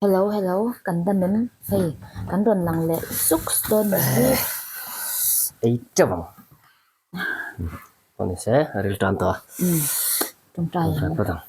Hello hello kan dam em hei kan rawn lang leh suk dawn ni hi. Ei teuh ang. Pawh ni se a ril tan tawh a. Umm tawngtai ang. Phawt ang.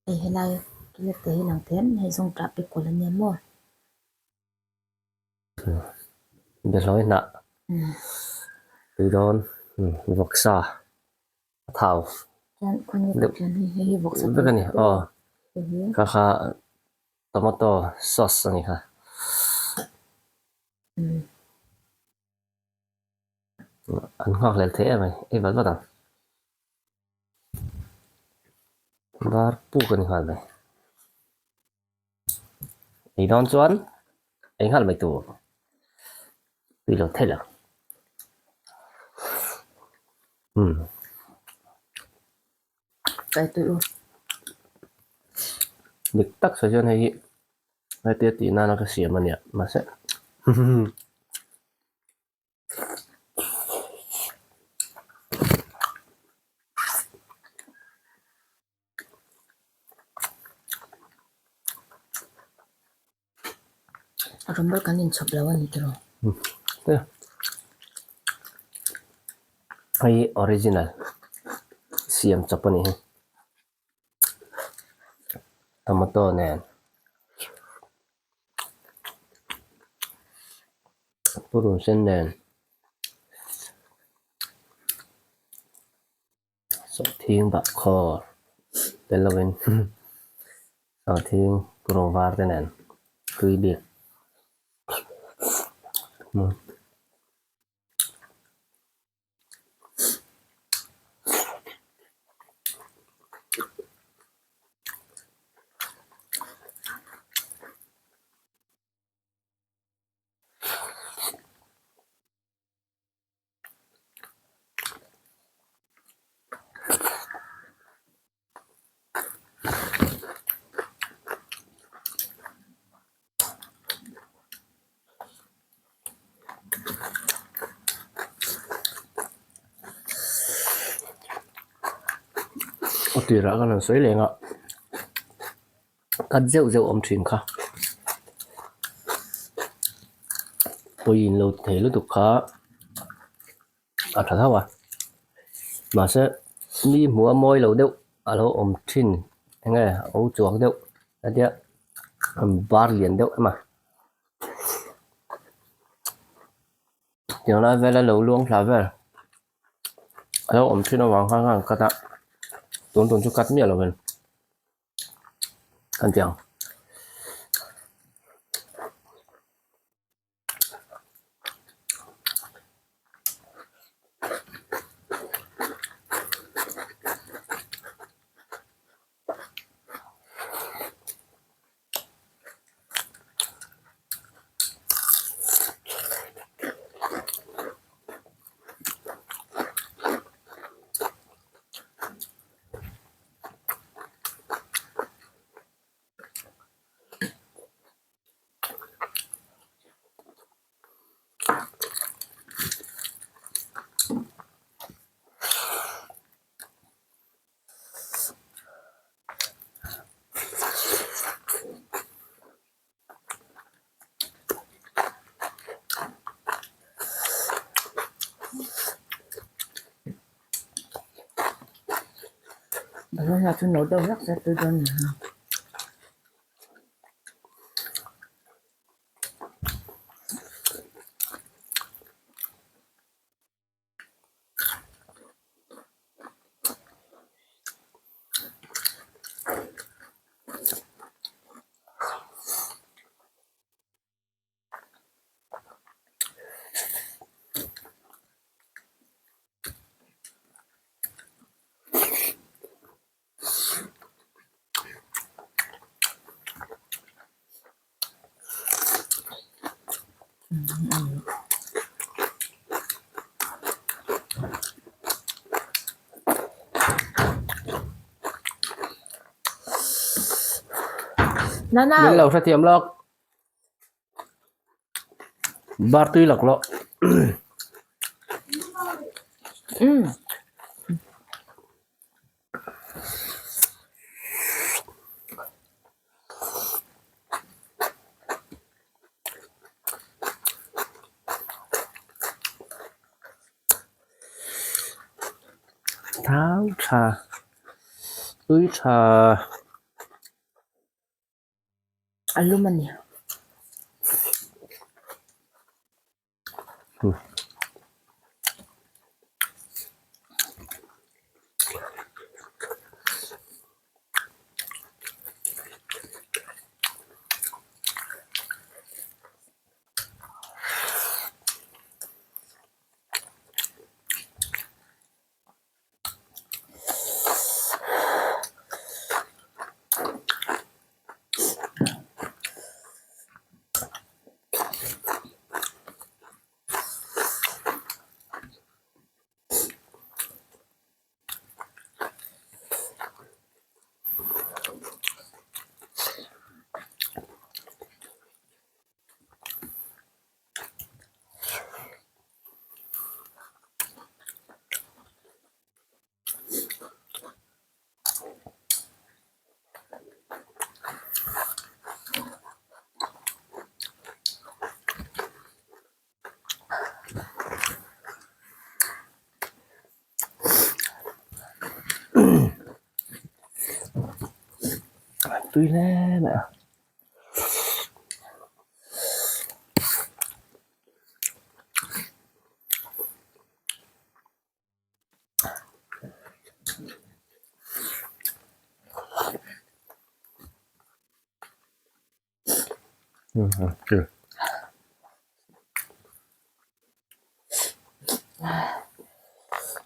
Hei helai kila te hi lang thei em hei zawng tah pe kawl ania maw. Behlawi hnah tui dawn vawksa a thau deuh vek a ni aw kha kha tomato sauce a ni kha. An nghak hlel thei em a ni ei vat vat ang. Var puk a ni nghal mai. Ei dawn chuan ei nghal mai tur tui lo theih lo. Umm. Dik tak sawi chuan hei hi hetia tih nana ka siam a nia mahse A rawn ber kan inchhawp lo a ni tiraw? Hei hi original siam chawp a nih hi tomato nen. Purun sen nen sawhthing bahkhawr tel lovin sawhthing purun var te nen tui bik. A tirah khan an sawi leng a cut zeuh zeuh awm thin kha pawiin lo thei lutuk kha a tha tho a mahse mi hmuh a mawi lo deuh a lo awm thin eng nge a o chuak deuh hetia bar lian deuh em a tiang lai vela lo luang thla vel a lo awm thin avang khan khan cut a tun tun chu cut miah lovin. Kan ti ang. Balhla chu no deuh hlek se tui dawn ni ha. Min lo hrethiam lawk. Bar tui lak lawh. Thau tha tui tha. A lum a ni. Tui hle mai a.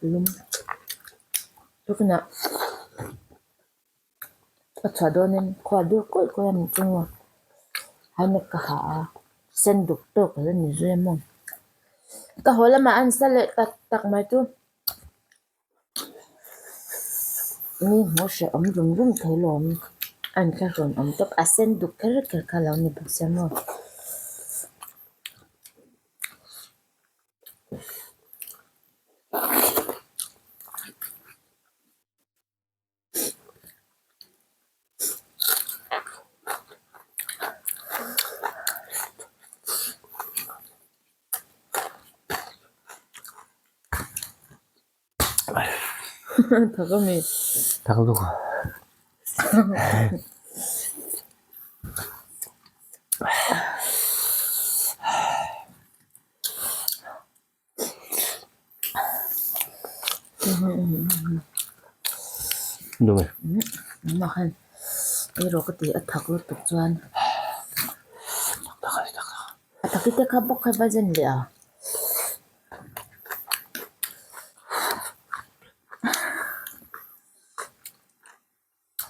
Lum tukna a chhuah dawnin khua dur kulh kulh a ni chung a helmet ka ha a sen duk tawk a la ni zui a maw ka haw lamah an sa leh tak tak mai chu mi hmuh hrehawm rum rum thei lawm a inthlahrun awm tawp a sen duk kher kher kha a lo ni bawk sia maw. Thak lutuk a. Duh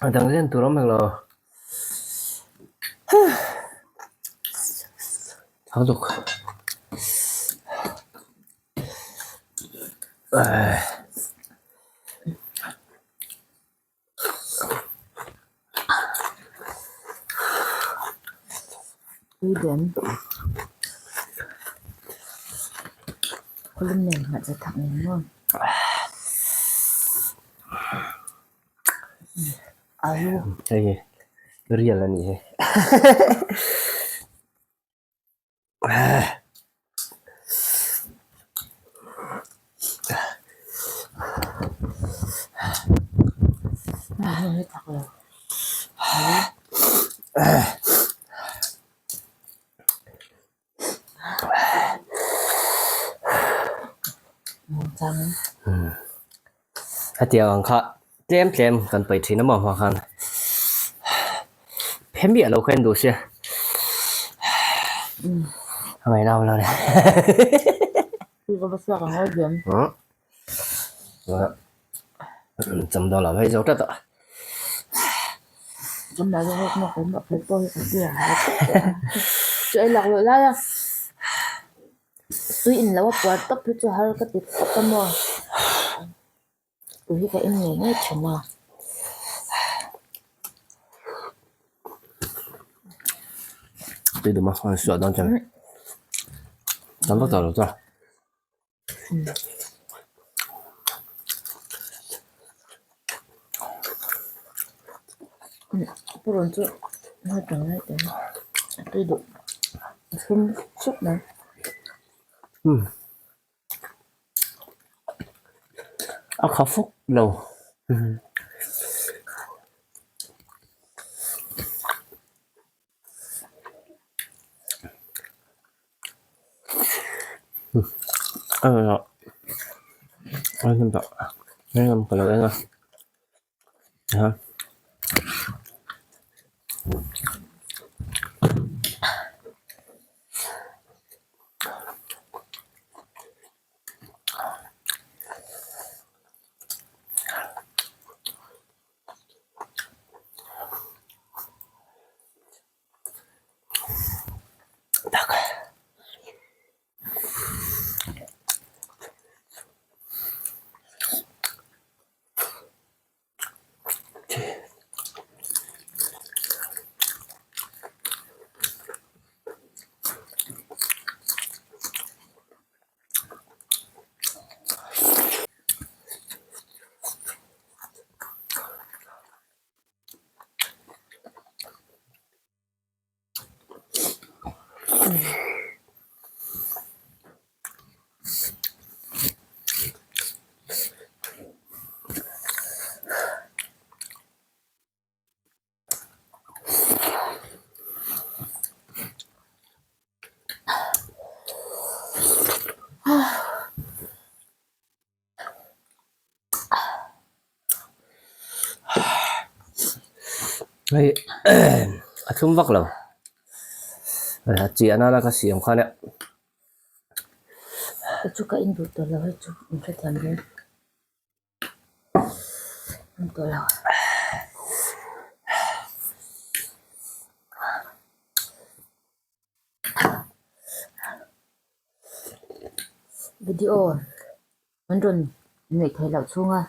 A dang zen tur awm hek lo. Thak duk. Hei hi real a nih hi. Hetiang ang kha tlem tlem kan paih thin a maw hma khan phe miah lo kha en duh sia a ngaih nau lo ni cham dawn lo hei zo tlat a. Tui in lo a puar tawp hi chu har ka ti khawp a maw tui hi ka en ngei ngei thin a. Tui dum a, an suah dawn chuan tam vak tawh lo chuan. Purun chu hmai tang lai teh a tui duh a thlum sup mai. A kha fuk lo. Hei a thlum vak lo a chiah nana ka siam khan e. Ka chu ka in duh tawh lo hei chu in hrethiam dawn in tawh lo. Video an rawn neih theih loh chhunga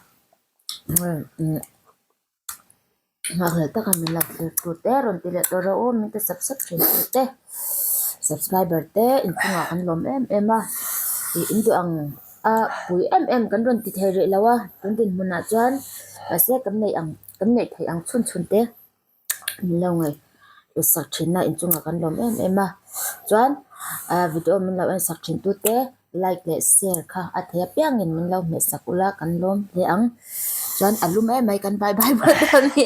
nghakhlel taka min lo thlir tu te rawn ti leh tawh rawh u min ti sap sap thin tu te subscriber te inchungah kan lawm em em a ih in duh ang a pui em em kan rawn ti thei rih lo a tun dinhmunah chuan mahse kan neih ang kan neih theih ang chhun chhun te. Min lo ngaih sak thin a inchungah kan lawm em em a chuan ah video min lo en sak thin tu te like leh share kha a thei apiangin min lo hmeh sak ula kan lawm hle ang chuan a lum em mai kan bye bye phawt dawn a ni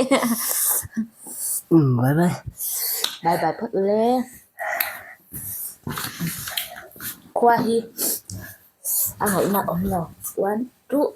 Umm bye bye bye bye phawt ule khua hi a ngaihna awm lo one two.